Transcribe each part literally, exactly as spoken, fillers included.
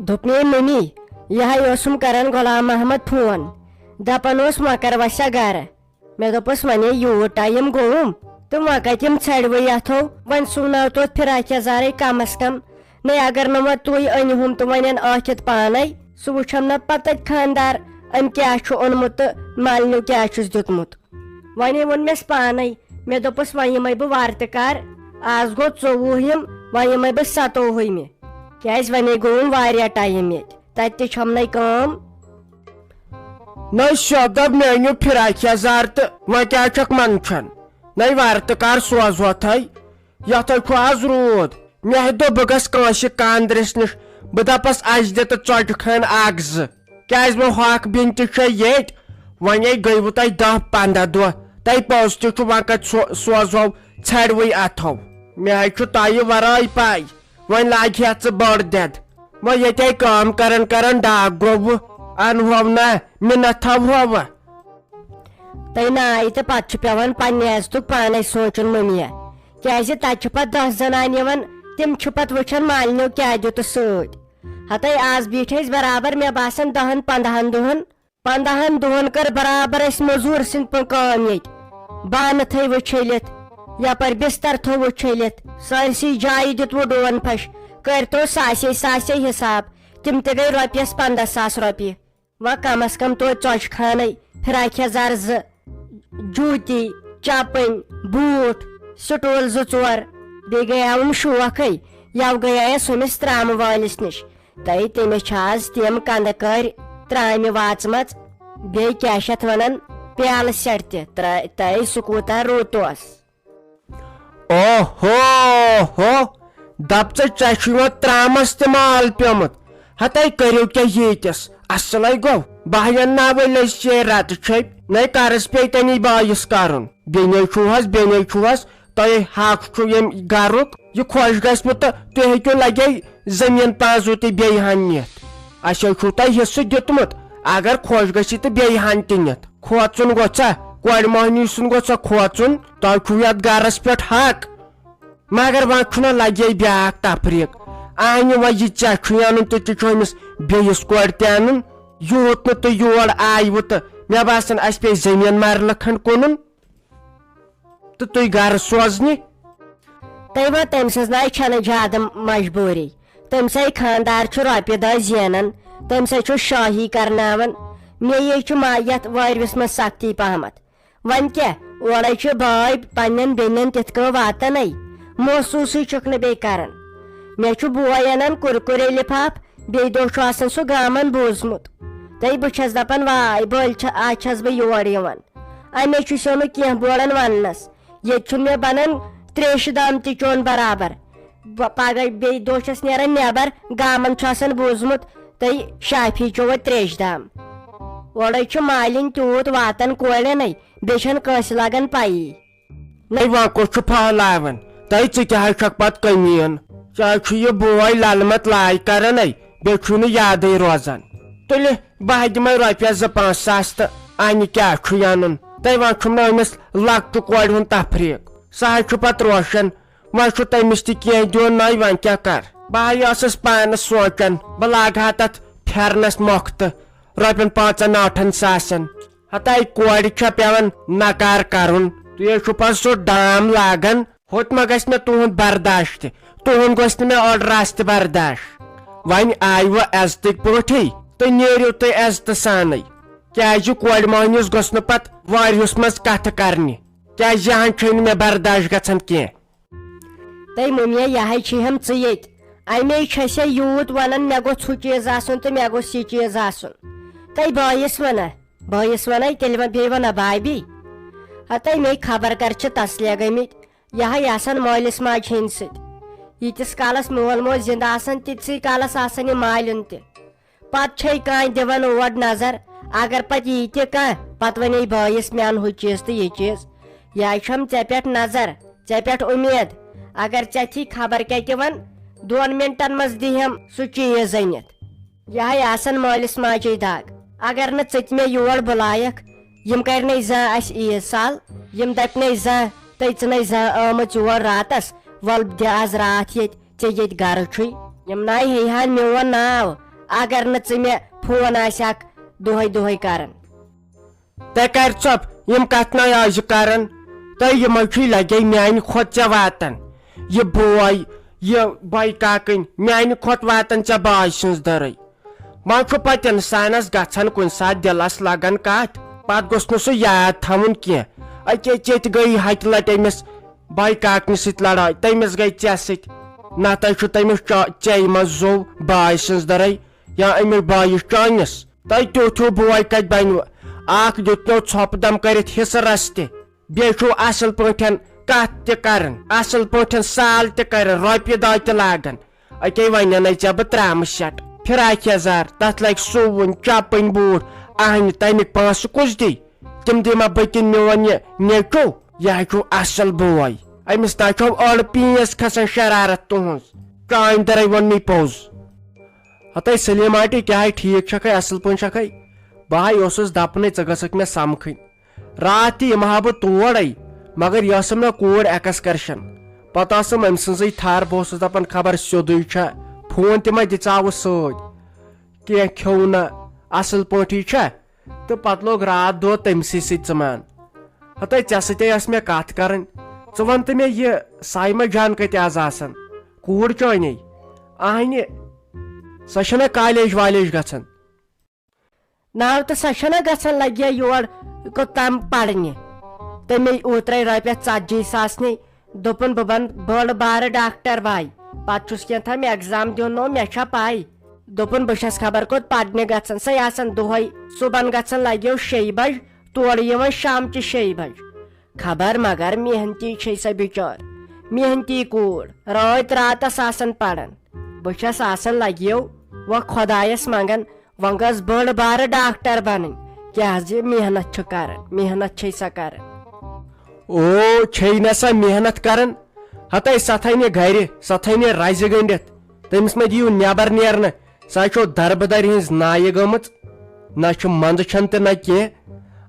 دوٚپ مے مٔمی، یِہے اوسُم کران غلام محمد فون، دپان اوس، "وۄنۍ کر وسیا گرٕ؟" مےٚ دوٚپُس، "وۄنۍ یوٗت ٹایم گوٚوُم، تہٕ وۄنۍ کتہِ یِم ژھرِوٕے اتھو؟ وۄنۍ سُوناو توتہِ فراک یزارے کم از کم۔ نَے اگر نہٕ وۄنۍ تُہۍ أنۍ ہُم تہٕ وۄنۍ اَن ٲکھِتھ پانے۔ سُہ وٕچھم نہ پتہٕ تتہِ خاندار، أمۍ کیٛاہ چھُ اوٚنمُت تہٕ مالنیو کیٛاہ چھُس دیُتمُت۔" وۄنۍ ووٚن مےٚ پانے، مےٚ دوٚپُس، "وۄنۍ یِمے بہٕ وارٕ تہِ کر، آز گوٚو ژوٚوُہِم، وۄنۍ یِمے بہٕ ستووُہمہِ، کیٛازِ وۄنۍ گوٚوُم واریاہ ٹایم ییٚتہِ، تتہِ تہِ چھمنے کٲم۔" نٔے سیوٚد دوٚپ میٲنیو فراک یزار تہٕ وۄنۍ کیٛاہ چھکھ منٛدچھان؟ نٔے وارٕ تہٕ کر سوزوتھے، یتھے چھُ آز روٗد۔ مےٚ ہے دوٚپ بہٕ گژھٕ کٲنٛسہِ کاندرِس نِش، بہٕ دپس اسہِ دِ تہٕ ژۄچہِ خان اکھ زٕ، کیٛازِ وۄنۍ ہۄکھ بیٚنہِ تہِ چھےٚ ییٚتۍ، وۄنۍ ہے گٔیوٕ تۄہہِ دہ پنٛداہ دۄہ، تۄہہِ پوٚز تہِ چھُ وۄنۍ کتہِ سو-، سوزہو ژھرِوٕے اتھو۔ مےٚ ہے چھُ تۄہہِ ورٲے پے، وۄنۍ لاگہِ ہا ژٕ بٔڑ دٮ۪د۔ وۄنۍ ییٚتے کٲم کران کران ڈاکھ گوٚو، انہو نہ، منتھ تھاوہو۔ تہٕ نہ آیہِ تہٕ پتہٕ چھُ پٮ۪وان پننہِ عزتُک پانے سونٛچُن مٔمیا، کیٛازِ تتہِ چھِ پتہٕ دہ زنانہٕ یِوان، تِم چھِ پتہٕ وٕچھان مالنیو کیٛاہ دیُتُس سۭتۍ۔ ہتے آز بیٖٹھۍ أسۍ برابر، مےٚ باسان، دہن پندہن دۄہن۔ پندہن دۄہن کٔر برابر أسۍ مٔزوٗر سٕنٛدۍ پٲٹھۍ کٲم ییٚتہِ۔ بانہٕ تھٲوۍ وُچھٲلِتھ، یپٲرۍ بستر تھوٚو وُچھٲلِتھ، سٲرسٕے جایہِ دیُت وُ ڈون پھش۔ کٔرۍ تو ساسے ساسے حساب، تِم تہِ گٔے رۄپیس پندہ ساس رۄپیہِ۔ وۄنۍ کم از کم توتہِ ژۄچہِ خانٕے، فراک یزار زٕ، جوٗتی، چپٕنۍ، بوٗٹھ، سٹول زٕ ژور۔ بیٚیہِ گٔیاوُم شوقے، یَوٕ گٔیایس ہُمِس ترامہٕ وٲلِس نِش۔ تہٕ تٔمِس چھِ آز تِم کندٕ کٔرۍ ترامہِ واژمژ، بیٚیہِ کیٛاہ چھِ اَتھ وَنان، پیالہٕ سیٹ تہِ۔ ترٛا-، تہٕ سُہ کوٗتاہ رُت اوس۔ اوہو ہو، دپ ژٕ، ژےٚ چھُے وۄنۍ ترامس تہِ مال پیومُت۔ ہتے کٔرِو کیٛاہ ییٖتِس؟ اصلے گوٚو، بہہ ین ناوے لٔج ژے رتہٕ چھٔپۍ، نے کرس پیٚیہِ تَمی بایِس کرُن۔ بیٚنے چھُوہس، بیٚنے چھُوہس، تۄہے حق چھُ ییٚمہِ گرُک، یہِ خۄش گژھِ وٕ تہٕ تُہۍ ہیٚکِو لگے زٔمیٖن پانٛژھ وُہ تہِ بیٚیہِ ہن نِتھ۔ اَسہِ حظ چھُو تۄہہِ حصہٕ دیُتمُت، اگر خۄش گژھِ تہٕ بیٚیہِ ہن تہِ نِتھ۔ کھوژُن گوٚژھا؟ کورِ مۄہنی سُنٛد گوٚژھا کھوژُن؟ تۄہہِ چھُو یتھ گرس پٮ۪ٹھ حق۔ مگر وۄنۍ چھُنہ لگے بیٛاکھ تفریٖق۔ اہنہِ وۄنۍ یہِ ژےٚ چھُے انُن تہِ، تہِ چھُ أمِس بیٚیِس کورِ تہِ انُن۔ یوٗت نہٕ تُہۍ یور آیوٕ تہٕ مےٚ باسان، اسہِ پیٚیہِ زٔمیٖن مرلہٕ کھنٛڈ کٕنُن تہٕ تُہۍ گرٕ سوزنہِ۔ تٔمۍ ووٚن، تٔمۍ سٕنٛز ناے چھنہٕ زیادٕ مجبوٗری۔ تٔمۍ سٕے خانٛدار چھُ رۄپیہِ دہ زینان، تٔمۍ سٕے چھُ شٲہی کرناوان۔ مےٚ یے چھُ ما-، یتھ وٲرۍوِس منٛز سختی پہمتھ۔ وۄنۍ کیٛاہ، اورے چھِ بٲے پننٮ۪ن بیٚنٮ۪ن تِتھ کٔنۍ واتنٕے، محسوٗسٕے چھُکھ نہٕ بیٚیہِ کران۔ مےٚ چھُ بوے انان کُرکُرے لفاف، بیٚیہِ دۄہ چھُ آسان سُہ گامن بوٗزمُت۔ تہٕ بہٕ چھَس دپان، واے بٔلۍ چھَ-، آز چھَس بہٕ یور یِوان۔ اَمے چھُ سیوٚنُک کینٛہہ بوران وننس۔ ییٚتہِ چھُنہٕ مےٚ بنان تریشہِ دام تہِ چیوٚن برابر۔ ب-، پگاہ بیٚیہِ دۄہ چھَس نیران نٮ۪بر، گامن چھُ آسان بوٗزمُت، تہٕ شافی چیوٚو وۄنۍ تریشہِ دام۔ اورے چھُ مالِنۍ تیوٗت واتان کورٮ۪نٕے، بیٚیہِ چھَنہٕ کٲنٛسہِ لگان پَیی۔ نَے وۄنۍ کُس چھُ پھٔہلاوان؟ تَے ژٕ تہِ حظ چھَکھ پَتہٕ کٔمیٖن۔ ژےٚ حظ چھُ یہِ بوے لَلہٕ مت لاے کران ہے، بیٚیہِ چھُے نہٕ یادٕے روزان۔ تُلہِ، بہٕ ہا دِمَے رۄپیَس زٕ پانٛژھ ساس تہٕ اَنہِ کیٛاہ چھُے اَنُن؟ تَے وۄنۍ چھُم نہٕ أمِس لۄکچہِ کورِ ہُنٛد تفریٖق۔ سُہ حظ چھُ پَتہٕ روشن، وۄنۍ چھُ تٔمِس تہِ کینٛہہ دیُن، نَے وۄنۍ کیٛاہ کَر؟ بہٕ ہا ٲسٕس پانَس سونٛچان، بہٕ لاگہٕ ہا تَتھ پھٮ۪رنَس مۄختہٕ رۄپیَن پانٛژَن ٲٹھَن ساسَن۔ ہتاے کورِ چھا پٮ۪وان نکار کرُن؟ تُہۍ حظ چھِو پتہٕ سُہ ڈام لاگان۔ ہوٚتہِ ما گژھِ مےٚ تُہُنٛد برداش تہِ؟ تُہُنٛد گوٚژھ نہٕ مےٚ اوٚڑ رژھ تہِ برداش۔ وۄنۍ آیہِ وۄنۍ عزتٕکۍ پٲٹھی تہٕ نیٖرِو تُہۍ عزتہٕ سانٕے۔ کیازِ کورِ مۄہنِوِس گوٚژھ نہٕ پتہٕ وٲرۍیُس منٛز کتھٕ کرنہِ؟ کیازِ یہِ ہن چھے نہٕ مےٚ برداش گژھان کینٛہہ۔ تہٕ مُمیا، یہِ ہے چھِ ہم ژٕ ییٚتہِ۔ اَمے چھَسے یوٗت وَنان، مےٚ گوٚژھ ہُہ چیٖز آسُن تہٕ مےٚ گوٚژھ یہِ چیٖز آسُن۔ تہٕ بٲیِس وَنہ، بٲیِس وَنَے، تیٚلہِ وَ-، بیٚیہِ وَنہ بھابھی۔ ہَتَے مے خبر کر چھِ تسلے گٔمٕتۍ، یہِ ہے آسان مٲلِس ماجہِ ہِنٛدۍ سۭتۍ۔ ییٖتِس کالَس مول موج زِندٕ آسان، تیٖتسٕے کالَس آسان یہِ مالیُن تہِ۔ پتہٕ چھے کانٛہہ دِوان اور نظر، اگر پتہٕ یی تہِ کانٛہہ، پتہٕ ونے بٲیِس، "مےٚ اَن ہُہ چیٖز تہٕ یہِ چیٖز۔" یا چھم ژےٚ پٮ۪ٹھ نظر، ژےٚ پٮ۪ٹھ اُمید، اگر ژےٚ تھی خبر کیٛاہ تہِ وَن، دۄن منٹن منٛز دِہم سُہ چیٖز أنِتھ۔ یہِ ہے آسان مٲلِس ماجے دگ۔ اگر نہٕ ژٕ تہِ مےٚ یور بُلایکھ، یِم کرِ نے زانٛہہ اَسہِ عیٖد سال، یِم دپہِ نے زانٛہہ، "تٔژ نے زانٛہہ آمٕژ یور راتس، وَل دِ آز راتھ ییٚتہِ۔" ژےٚ ییٚتہِ گرٕ چھُے، یِم ناے ہیٚیہِ ہن میون ناو، اگر نہٕ ژٕ مےٚ فون آسہِ اکھ دۄہے دۄہے کران۔ تہ کر ژۄپ، یم کتھ نہ آز کران۔ تہ یمو چھُے لگے میانہِ کھۄتہٕ ژےٚ واتان۔ یہ بوے، یہ بوے کاکٕنۍ، میانہِ کھۄتہٕ واتان ژےٚ باے سٕنٛز دٔرٕے۔ وۄنۍ چھُ پتہٕ انسانس گژھان کُنہِ ساتہٕ دلس لگان کتھ، پتہٕ گوٚژھ نہٕ سُہ یاد تھاوُن کینٛہہ۔ اکے چیٚتہِ گٔیی ہتہِ لٹہِ أمِس بوے کاکنہِ سۭتۍ لڑٲے، تٔمِس گٔے ژےٚ سۭتۍ۔ نتہٕ چھُ تٔمِس چا-، ژےٚ منٛز زوٚو باے سٕنٛز دٔرٕے یا أمِس بایِس چٲنِس۔ تۄہہِ تیُتھ ہیوٗ بوے کتہِ بنِوٕ؟ اکھ دیُتنو ژھۄپہٕ دم کٔرِتھ حصہٕ رژھ تہِ۔ بیٚیہِ چھُو اصل پٲٹھۍ کتھ تہِ کران، اصل پٲٹھۍ سال تہِ کران، رۄپیہِ دہ تہِ لاگان۔ اکے وۄنۍ انے ژےٚ بہٕ ترامہٕ سیٹ، فراک یزار، تتھ لگہِ سُوُن، چپٕنۍ، بوٗٹھ۔ اہنہِ، تمیُک پونٛسہٕ کُس دی؟ تِم دِما بہٕ کِنہٕ میون یہِ نیٚچو؟ یہِ ہا چھُو اصل بوے، أمِس تہ چھو أڑ پیٖس کھسان شرارت تُہنٛز۔ چانہِ دٔرے ووٚن مےٚ پوٚز۔ ہتے سلیٖم آنٹی، کیٛاہ ہے ٹھیٖک چھکھے، اصل پٲٹھۍ چھکھے؟ بہٕ ہاے اوسُس دپنَے ژٕ گٔژھکھ مےٚ سمکھٕنۍ۔ راتھ تہِ یِمہٕ ہا بہٕ تور، مگر یہِ ٲسٕم نہ کوٗر ایکسکرشن۔ پتہٕ ٲسٕم أمۍ سٕنٛزٕے تھر، بہٕ اوسُس دپان خبر سیوٚدُے چھا، فون تہِ ما دِژاوُس سۭتۍ، کینٛہہ کھیوٚو نہ، اصل پٲٹھی چھا؟ تہٕ پتہٕ لوٚگ راتھ دۄہ تٔمسٕے سۭتۍ ژٕمان۔ ہتے ژےٚ سۭتے ٲس مےٚ کتھ کرٕنۍ، ژٕ ون تہٕ مےٚ، یہِ سایمہ جان کتہِ آز آسان؟ کوٗر چٲنی؟ اہنہِ، سۄ چھنہ کالیج والیج گژھان؟ ناو تہٕ سۄ چھنہ گژھان لگیا یور کوٚتام پرنہِ۔ تٔمۍ اوترے رۄپیس ژتجی ساس نے، دوٚپُن بہٕ بنہٕ بٔڑ بارٕ ڈاکٹر باے، پتہٕ چھُس کینٛہہ تام ایگزام دیُن نو، مےٚ چھا پاے؟ دوٚپُن بہٕ چھس خبر کوٚت پرنہِ گژھان، سۄے آسان دۄہے صُبحن گژھان لگیو شیٚیہِ بجہِ، تورٕ یِوان شامچہِ شیٚیہِ بجہِ۔ خبر مگر محنتی چھے سۄ بچار، محنتی کوٗر، رٲتۍ راتس آسان پران۔ بہٕ چھس آسان لگیو، وۄنۍ خۄدایس منگان، وۄنۍ گٔژھ بٔڑ بارٕ ڈاکٹر بنٕنۍ، کیازِ محنت چھِ کران، محنت چھے سۄ کران۔ او، چھے نہ سۄ محنت کران؟ ہتے سۄ تھاے نہٕ گرِ، سۄ تھاے نہٕ رزِ گٔنڈِتھ۔ تٔمِس مہ دِیِو نٮ۪بر نیرنہٕ، سۄ چھو دربدر ہٕنٛز نایہِ گٔمٕژ، نہ چھُ منٛدٕ چھن تہٕ نہ کینٛہہ۔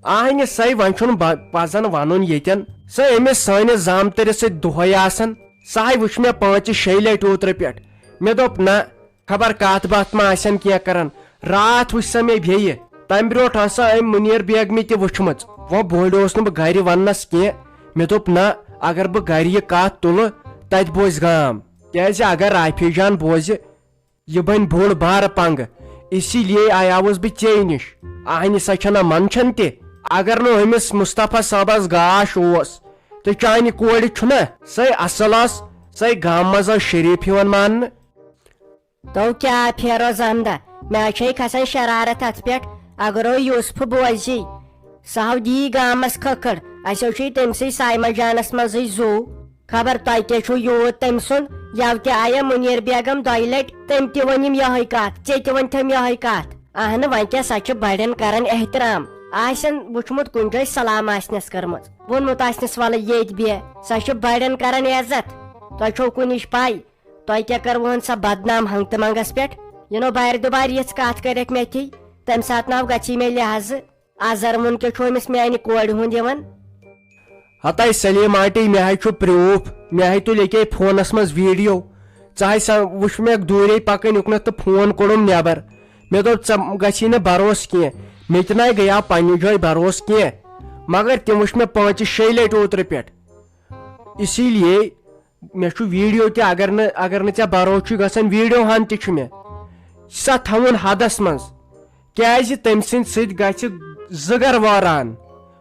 آہنہِ سۄے وۄنۍ چھُنہٕ ب-، پزن ونُن ییٚتٮ۪ن۔ سۄ أمِس سٲنِس زامتٕرِس سۭتۍ دۄہے آسان۔ سۄ ہاے وٕچھ مےٚ پانٛژِ شیٚیہِ لٹہِ اوترٕ پٮ۪ٹھ۔ مےٚ دوٚپ نہ، خبر کتھ باتھ ما آسن کینٛہہ کران۔ راتھ وٕچھ سۄ مےٚ بیٚیہِ۔ تمہِ برونٛٹھ ٲس سۄ أمۍ مُنیر بیگمہِ تہِ وٕچھمٕژ۔ وۄنۍ بوٚڑ اوس نہٕ بہٕ گرِ وننس کینٛہہ۔ مےٚ دوٚپ نہ، اگر بہٕ گرِ یہِ کتھ تُلہٕ، تتہِ بوزِ گام۔ کیازِ اگر رافی جان بوزِ، یہِ بنہِ بوٚڑ بارٕ پنگہٕ۔ اسی لیے آیاوُس بہٕ ژے نِش۔ اہنہِ سۄ چھنہ منٛدچھان تہِ۔ اگر نہٕ أمِس مصطفیٰ صٲبس گاش اوس، تہٕ چانہِ کورِ چھُنہ سۄے اصل ٲس، سۄے گامہٕ منٛز ٲس شریٖف یِوان ماننہٕ۔ تو کیٛاہ پھیرو زمدہ، مےٚ چھے کھسان شرارت اتھ پٮ۪ٹھ۔ اگرو یوسفہٕ بوزی، سُہ ہاو دی گامس کھکھٕر، اسیو چھُے تٔمسٕے سایمہ جانس منٛزٕے زُو۔ خبر تۄہہِ کیٛاہ چھُو یوٗت تٔمۍ سُنٛد؟ یَوٕ تہِ آیہ مُنیر بیگم دۄیہِ لٹہِ، تٔمۍ تہِ ؤنِم یِہوٚے کتھ، ژےٚ تہِ ؤنتھم یِہوٚے کتھ۔ اہنہٕ، وۄنۍ کیٛاہ، سۄ چھِ بڑٮ۪ن کران احترام۔ آسن وُچھمُت کُنہِ جایہِ سلام آسنس کٔرمٕژ، ووٚنمُت آسنس ولہٕ ییٚتۍ بیٚہہ، سۄ چھِ بڑٮ۪ن کران عزت۔ تۄہہِ چھو کُنِچ پاے، تۄہہِ کیٛاہ کٔروٕہن سۄ بدنام ہنٛگتہٕ منٛگس پٮ۪ٹھ؟ یِنو بارِ دُبارِ یِژھ کتھ کٔرِکھ مےٚ تھی، تمہِ ساتہٕ ناو گژھی مےٚ لحاظہٕ۔ ازر ووٚن کیٛاہ چھُ أمِس میانہِ کورِ ہُنٛد یِوان؟ ہتاے سلیم آنٹی، مےٚ ہاے چھُ proof، مےٚ ہاے تُلۍ ییٚکے فونس منٛز video۔ ژٕ ہاے سا وٕچھ مےٚ دوٗرے پکان یُکنتھ تہٕ فون کوٚڑُم نٮ۪بر۔ مےٚ دوٚپ ژےٚ گژھی نہٕ بروسہٕ کینٛہہ۔ مےٚ تہِ ناے گٔیاو پننہِ جایہِ بروسہٕ کینٛہہ، مگر تِم وٕچھ مےٚ پانٛژِ شیٚیہِ لٹہِ اوترٕ پٮ۪ٹھ۔ اسی لیے مےٚ چھُ video تہِ، اگر نہٕ، اگر نہٕ ژےٚ بروسہٕ چھُے گژھان، video ہن تہِ چھُ مےٚ۔ سۄ تھاوُن حدس منٛز، کیازِ تٔمۍ سٕنٛدِ سۭتۍ گژھِ زٕ گرٕ وٲران،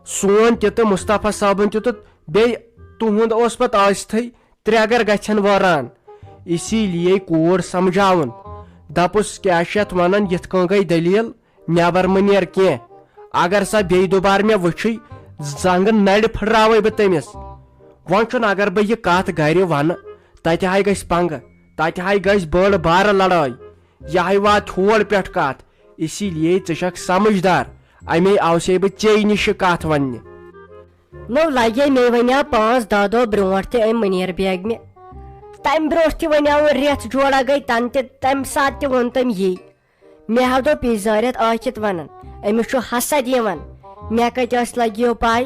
سون تہِ تہٕ مصطفیٰ صٲبُن تہِ تہٕ بیٚیہِ تُہُنٛد اوس پتہٕ ٲستھٕے، ترٛےٚ گرٕ گژھن وٲران۔ اسی لیے کوٗر سمجھاوُن، دپُس کیٛاہ چھِ یتھ ونان، یِتھ کٔنۍ گٔے دٔلیٖل، نٮ۪بر مہ نیر کینٛہہ۔ اگر سۄ بیٚیہِ دُبارٕ مےٚ وٕچھٕے، زنٛگہٕ نرِ پھٕٹراوے بہٕ تٔمِس۔ وۄنۍ چھُنہٕ، اگر بہٕ یہِ کتھ گرِ ونہٕ، تتہِ ہاے گژھِ پنگہٕ، تتہِ ہاے گژھِ بٔڑ بارٕ لڑٲے، یہِ ہاے واتہِ ہور پٮ۪ٹھ کتھ۔ اسی لیے ژٕ چھکھ سمجھدار، امے آوسے بہٕ ژے نِش یہِ کتھ وننہِ۔ نو لگے مےٚ وَنیٛاو پانٛژھ دَہ دۄہ برونٛٹھ تہِ أمۍ مُنیر بیگمہِ۔ تَمہِ برونٛٹھ تہِ وَنیٛاو رٮ۪تھ جوڑا گٔے تَنہٕ تہِ، تَمہِ ساتہٕ تہِ ووٚن تٔمۍ یی۔ مےٚ ہا دوٚپ یہِ زٲرِتھ ٲکھِتھ وَنان، أمِس چھُ حسد یِوان۔ مےٚ کَتہِ ٲس لَگیو پَے؟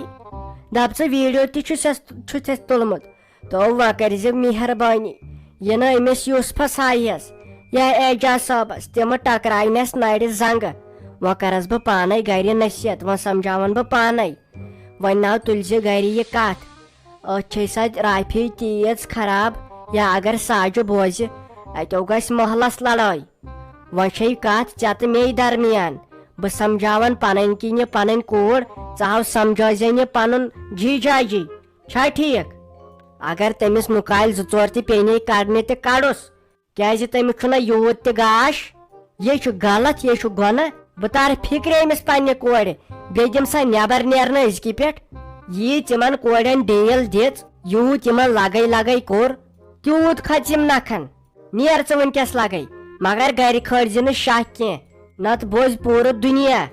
دَپ ژٕ video تہِ چھُس، چھُتھَس تُلمُت۔ تو وۄنۍ کٔرۍزِ مہربٲنی، یہِ نہٕ أمِس یوسفس ہایہس، یا اعجاز صٲبس، تِمہٕ ٹکراونس نرِ زنٛگہٕ۔ وۄنۍ کرس بہٕ پانے گرِ نصیحت، وۄنۍ سمجھاون بہٕ پانے۔ وۄنۍ ناو تُلۍ زِ گرِ یہِ کتھ۔ أتھۍ چھے سۄ رافی تیٖژ خراب، یا اگر ساجہِ بوزِ، اتیو گژھِ محلس لڑٲے۔ وۄنۍ چھے کتھ ژےٚ تہٕ مے درمیان۔ بہٕ سمجھاون پنٕنۍ کِنۍ یہِ پنٕنۍ کوٗر، ژٕ ہاو سمجھٲے زٮ۪ن یہِ پنُن جی جاجی۔ چھا ٹھیٖک؟ اگر تٔمِس نُکالۍ زٕ ژور تہِ پیٚیہِ نے کڑنہِ تہِ کڑُس، کیازِ تٔمِس چھُنہ یوٗت تہِ گاش؟ یے چھُ غلط، یے چھُ گۄناہ۔ بہٕ تارٕ فِکرِ أمِس پننہِ کورِ، بیٚیہِ دِم سا نٮ۪بر نیرنہٕ أزکہِ پٮ۪ٹھ۔ ییٖژ یِمن کورٮ۪ن ڈیٖل دِژ، یوٗت یِمن لگے لگے کوٚر، تیوٗت کھژِ یِم نکھن۔ نیر ژٕ وٕنکیٚس لگے، مگر گرِ کھٲلۍ زِ نہٕ شاہ کینٛہہ، نتہٕ بوزِ پوٗرٕ دُنیا۔